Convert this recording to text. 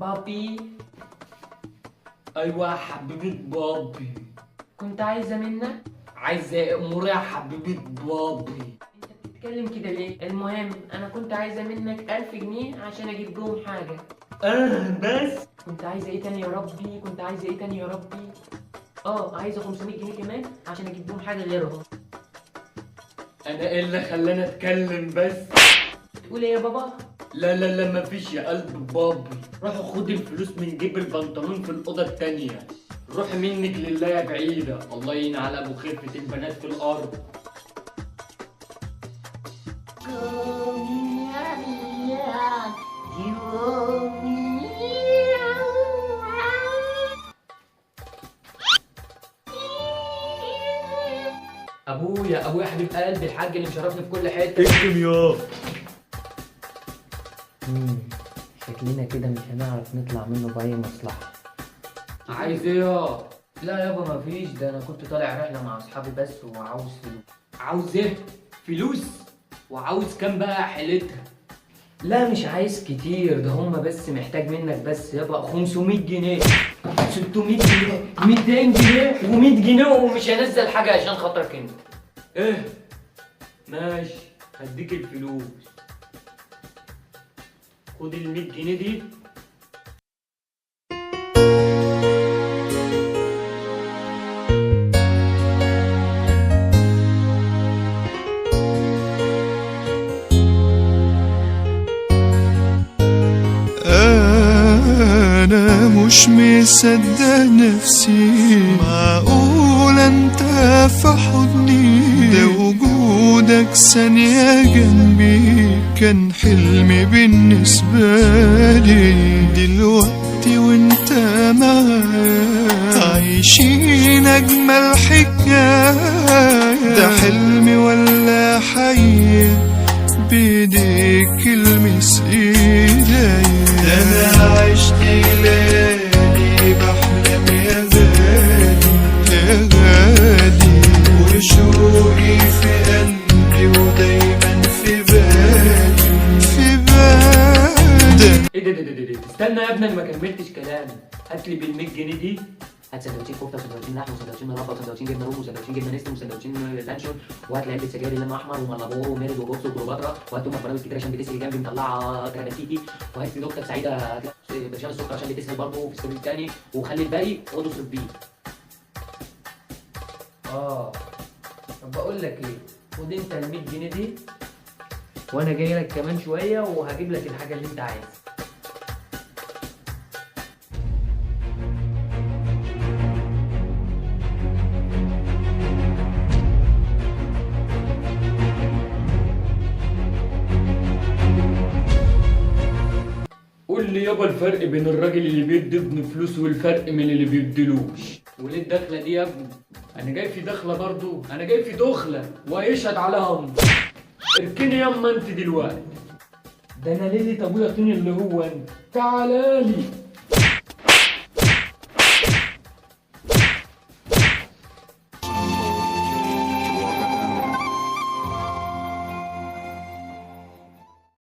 بابي. ايوه يا حبيبه بابي. كنت عايزه منك. عايزه امور يا حبيبه بابي. انت بتتكلم كده ليه؟ المهم انا كنت عايزه منك 1000 جنيه عشان اجيب بهم حاجة. بس كنت عايزه ايه تاني يا ربي؟ كنت عايزه ايه تاني يا ربي؟ عايزه 500 جنيه كمان عشان اجيب بهم حاجة غيرهم. انا ايه اللي خلاني اتكلم بس؟ تقول ايه يا بابا؟ لا لا لا مفيش يا قلب بابي. روحوا خدي الفلوس من جيب البنطلون في الأوضة التانية. روحي منك لله يا بعيدة. الله ينعل أبو خفة البنات في الأرض. ابويا ابويا حبيب قلبي الحاج اللي مشرفني في كل حتة. اكتم يا شكلنا كده مش هنعرف نطلع منه بأي مصلحة. عايز ايه يا؟ لا يابا مفيش، ده انا كنت طالع رحلة مع اصحابي بس وعاوز فلوس. عاوز ايه؟ فلوس؟ وعاوز كام بقى حيلتها؟ لا مش عايز كتير، ده هما بس محتاج منك بس يابا 500 جنيه 600 جنيه 200 جنيه و100 جنيه، ومش هنزل حاجة عشان خاطرك انت. ايه؟ ماشي هديك الفلوس. خد ال 100 جنيه دي. أنا مش مصدق نفسي، معقول أنت في حضني؟ ده وجودك ثانية جنبي كان حلمي بالنسبة لي. دلوقتي وانت معايا عايشين أجمل حكاية. ده حلمي ولا حقيقة؟ بإيديك المس إيديا. أنا عشت ليالي بحلم يا غالي يا غالي، وشوقي في قلبي ودايما في بالي في بالي. ايه ده ده ده ده؟ استنى يا ابني انا ما كملتش كلامي. هات لي بال 100 جنيه دي. هات سندوتشين كفته وسندوتشين لحمه وسندوتشين مربى وسندوتشين جبنه رومي وسندوتشين جبنه نستو وسندوتشين لانشون، وهات لي علبة سجاير لون احمر ومالبورو وميرد وبوكس وكليوباترا، وهات ام براويز كتير عشان بتسهل جنبي مطلعه تراباتيكي، وهات لي دكتور سعيدة هات لي برشام السكر عشان بتسهل برضه في السرير الثاني، وخلي الباقي خده اصرف بيه. طب بقول لك ايه، خد انت ال 100 جنيه دي وانا جاي لك كمان شوية وهجيب لك الحاجة اللي انت عايزها. قول لي يابا الفرق بين الراجل اللي بيدي ابنه فلوس والفرق من اللي بيديلوش. وليه الدخلة دي يا ابني؟ انا جاي في دخله برضو، انا جاي في دخله وهيشهد عليها امي. اركني ياما انت دلوقتي. ده انا ليلة ابويا طين اللي هو انت. تعالالي.